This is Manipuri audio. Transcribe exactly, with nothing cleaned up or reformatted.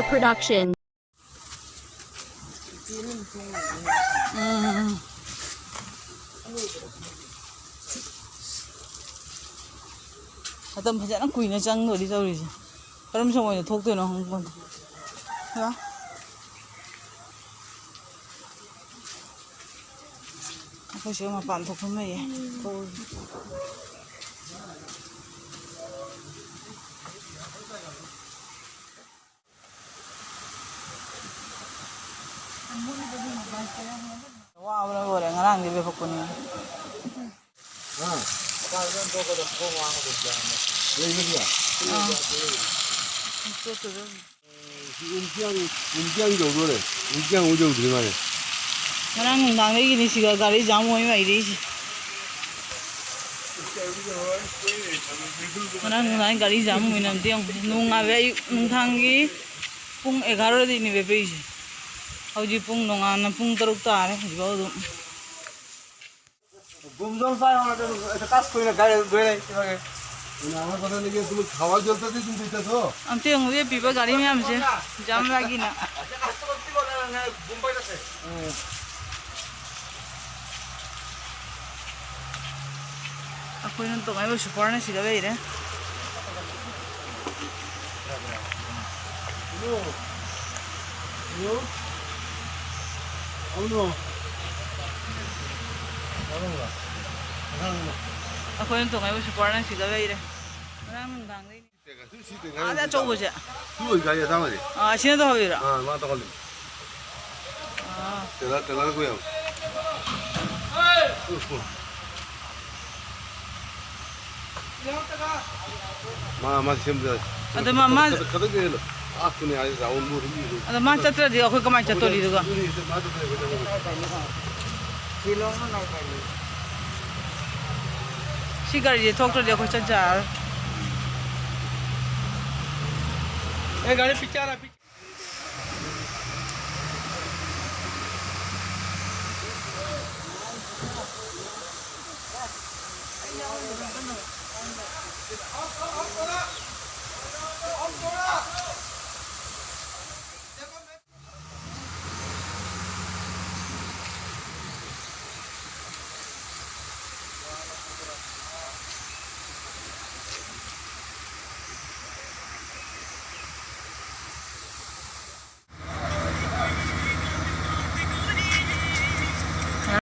Production. ꯎꯝ꯫ ꯃꯇꯝ ꯐꯖꯅ ꯀꯨꯏꯅ ꯆꯪꯗꯣꯔꯤ ꯇꯧꯔꯤꯁꯦ꯫ ꯀꯔꯝ ꯁꯣꯝ ꯑꯣꯏꯅ ꯊꯣꯛꯇꯣꯏꯅꯣ ꯈꯪꯄꯣꯟꯇꯦ꯫ ꯍꯜꯂꯣ꯫ ꯑꯩꯈꯣꯏꯁꯨ ꯃꯄꯥꯟ ꯊꯣꯛꯐꯝ ꯂꯩꯌꯦ꯫ ꯋꯥꯕꯅ ꯂꯣꯏꯔꯦ, ꯉꯔꯥꯡꯗꯤ ꯂꯦꯞꯄꯛꯄꯅꯤ꯫ ꯂꯩꯕꯗꯤ ꯌꯥꯏ꯫ ꯑꯥ꯫ ꯎꯝ, ꯀꯌꯥꯝ, ꯎꯝ, ꯀꯌꯥꯝ ꯌꯧꯗꯣꯔꯦ? ꯎꯝ, ꯀꯌꯥꯝ ꯌꯧꯗ꯭ꯔꯤ ꯃꯥꯜꯂꯦ꯫ ꯉꯔꯥꯡ ꯅꯨꯡꯗꯥꯡꯗꯒꯤꯅꯤ ꯁꯤꯗ ꯒꯥꯔꯤ ꯖꯥꯝ ꯑꯣꯏ ꯂꯩꯔꯤꯁꯦ꯫ ꯉꯔꯥꯡ ꯅꯨꯡꯗꯥꯡ ꯒꯥꯔꯤ ꯖꯥꯝ ꯑꯣꯏꯅꯕꯗꯤ ꯌꯦꯡꯉꯨ꯫ ꯅꯣꯡꯉꯥꯜꯂꯦ ꯑꯌꯨꯛ ꯅꯨꯡꯗꯥꯡꯒꯤ ꯄꯨꯡ ꯑꯦꯒꯥꯔꯣꯗꯩꯅꯦ ꯂꯦꯞꯄꯛꯏꯁꯦ꯫ ꯍꯧꯖꯤꯛ ꯄꯨꯡ ꯅꯣꯡꯉꯥꯟꯅ ꯄꯨꯡ ꯇꯔꯨꯛ ꯇꯥꯔꯦ ꯍꯧꯖꯤꯛꯐꯥꯎ ꯑꯗꯨꯝ꯫ ꯑꯝꯇ ꯌꯦꯡꯉꯨ, ꯂꯦꯞꯄꯤꯕ ꯒꯥꯔꯤ ꯃꯌꯥꯝꯁꯦ, ꯖꯥꯝ ꯂꯥꯛꯏꯅ꯫ ꯑꯩꯈꯣꯏꯅ ꯇꯣꯉꯥꯏꯕ ꯁꯨꯄꯔꯅ ꯁꯤꯗ ꯂꯩꯔꯦ꯫ ꯑꯩꯈꯣꯏꯅ ꯇꯣꯉꯥꯏꯕ ꯁꯨꯄꯔꯅ ꯁꯤꯗ ꯂꯩꯔꯦ꯫ ꯉꯔꯥꯡ ꯅꯨꯡꯗꯥꯡꯗꯩꯅꯦ꯫ ꯑꯥꯗ ꯑꯆꯧꯕꯁꯦ꯫ ꯑꯥ, ꯑꯁꯤꯅ ꯇꯧꯍꯜꯂꯤꯔꯣ? ꯑꯥ꯫ ꯇꯦꯂꯔ, ꯇꯦꯂꯔ ꯀꯨꯏꯔꯕ? ꯃꯥ, ꯃꯥ ꯁꯦꯝꯗ-, ꯑꯗꯣ ꯃꯥ, ꯃꯥ ꯈꯗꯛ-, ꯈꯗꯛ ꯍꯦꯜꯂꯣ꯫ ꯑꯥꯛꯄꯅꯦ ꯍꯥꯏ, ꯔꯥꯎꯟ ꯃꯨꯛ ꯑꯗꯨꯝ ꯌꯦꯡꯉꯨ꯫ ꯑꯗꯣ ꯃꯥ ꯆꯠꯇ꯭ꯔꯗꯤ ꯑꯩꯈꯣꯏ ꯀꯃꯥꯏꯅ ꯆꯠꯇꯣꯔꯤ ꯑꯗꯨꯒ? ꯑꯗꯨꯅꯤ, ꯃꯥ ꯆꯠꯇ꯭ꯔꯗꯤ ꯑꯩꯈꯣꯏ ꯆꯠꯂꯔꯣꯏ꯫ ꯁꯤ ꯒꯥꯔꯤꯁꯦ ꯊꯣꯛꯇ꯭ꯔꯗꯤ ꯑꯩꯈꯣꯏ ꯆꯠ ꯌꯥꯔꯔꯣꯏ꯫ ꯑꯦ, ꯒꯥꯔꯤ ꯄꯤꯛꯆꯔ ꯄꯤꯛ-